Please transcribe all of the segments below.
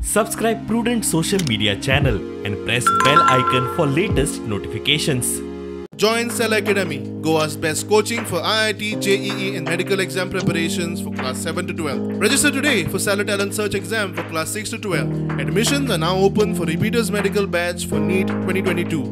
Subscribe Prudent social media channel and press bell icon for latest notifications. Join Cell Academy, Goa's best coaching for IIT, JEE and medical exam preparations for class 7 to 12. Register today for Cellar Talent Search exam for class 6 to 12. Admissions are now open for repeaters medical batch for NEET 2022.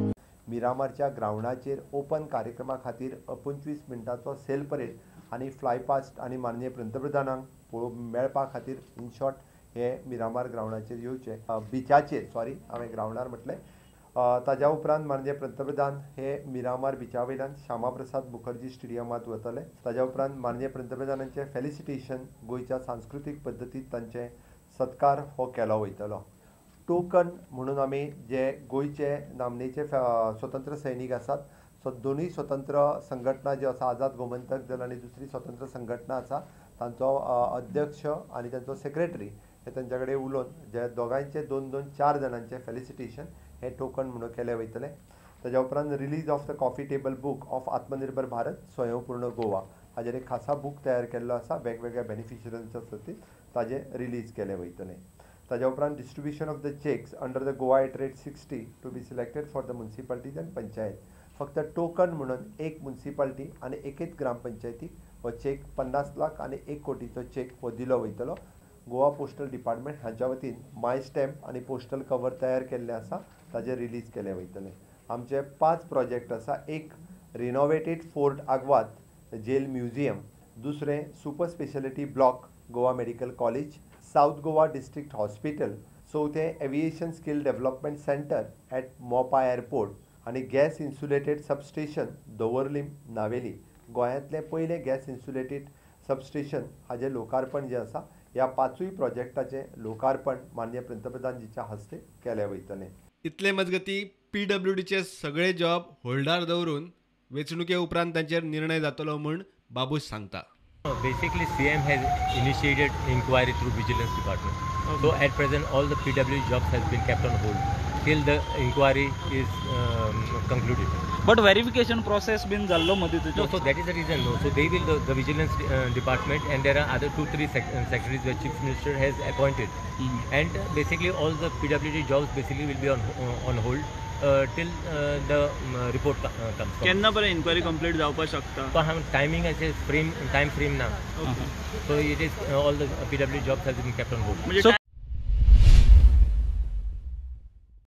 मिरामारच्या ग्रावंडाचेर open कार्यक्रमा खातीर 25 मिनटांचो sale parade आनी fly past आनी माननीय पंतप्रधानांक पळोवंक मेळपा खातीर इन शॉर्ट हे मिरामार ग्रावंडाचेर येवचे, बिचाचेर, सॉरी हांवें ग्रावंडार म्हटलें. ताज्या उपरांत माननीय पंतप्रधान हे मिरामार बिचा वयल्यान श्यामा प्रसाद मुखर्जी स्टेडियमांत वतले. ताज्या उपरांत माननीय पंतप्रधानांचें फेलिसिटेशन गोंयच्या सांस्कृतीक पद्दतींत तांचे सत्कार हो केलो वयतलो. टोकन म्हणून आमी जे गोंयचे नामनेचे स्वतंत्र सैनीक आसात, सो दोनूय स्वतंत्र संघटना ज्यो आसा, आझाद गोमंतक दल आनी दुसरी स्वतंत्र संघटना आसा, तांचो अध्यक्ष आनी तांचो सेक्रेटरी हे तांच्या कडेन उलोवन जे दोगांयचे 2-2 4 जाणांचे फेलिसिटेशन हे टोकन म्हणून केलें वयतलें. ताज्या उपरांत release of the coffee table book of Atmanirbhar Bharat Swayampurna Goa हाजेर एक खासा बूक तयार केल्लो आसा, वेगवेगळ्या बेनिफिशरींच्या खातीर ताजें रिलीज केलें वयतलें. ताज्या उपरांत distribution of the cheques under the Goa at rate 60 to be selected for the municipalities and panchayat. फक्त टोकन म्हणून एक मुन्सिपाल्टी आनी एकेच ग्रामपंचायतीक हो चेक 50 लाख आनी 1 कोटीचो चेक हो दिलो वयतलो. गोवा पोस्टल डिपार्टमेंट हांच्या वतीन माय स्टॅम्प आनी पोस्टल कवर तयार केल्लें आसा, ताजें रिलीज केलें वयतलें. आमचे 5 प्रोजेक्ट आसा. एक renovated fort Aguada jail museum, दुसरें super speciality block Goa medical college, south Goa district hospital, चवथें aviation skill development centre at Mopa airport आनी gas insulated substation Davorlim Navelim. गोंयांतलें पयलें गॅस इन्सुलेटेड सबस्टेशन हाजें लोकार्पण जें आसा, ह्या 5 प्रोजेक्टाचें लोकार्पण माननीय पंतप्रधानजीच्या हस्ते केलें वयतलें. इतले मजगती पीडब्ल्यूडीचे सगळे जॉब होल्डार दवरून वेंचणुके उपरांत तांचेर निर्णय जातलो म्हूण बाबूश सांगता. Basically, CM has initiated inquiry through vigilance department. Okay. So at present, all the PW jobs has been kept on hold till the inquiry is concluded. But verification process been jallo madi. No, so that is the reason. No, so they will the vigilance department, and there are other 2-3 secretaries where Chief Minister has appointed, and basically all the PWD jobs basically will be on hold till the report comes. केन्ना पर्यंत inquiry complete जावपाक शकता? So हम timing ऐसे frame time frame ना. Okay. So it is all the PWD jobs has been kept on hold. So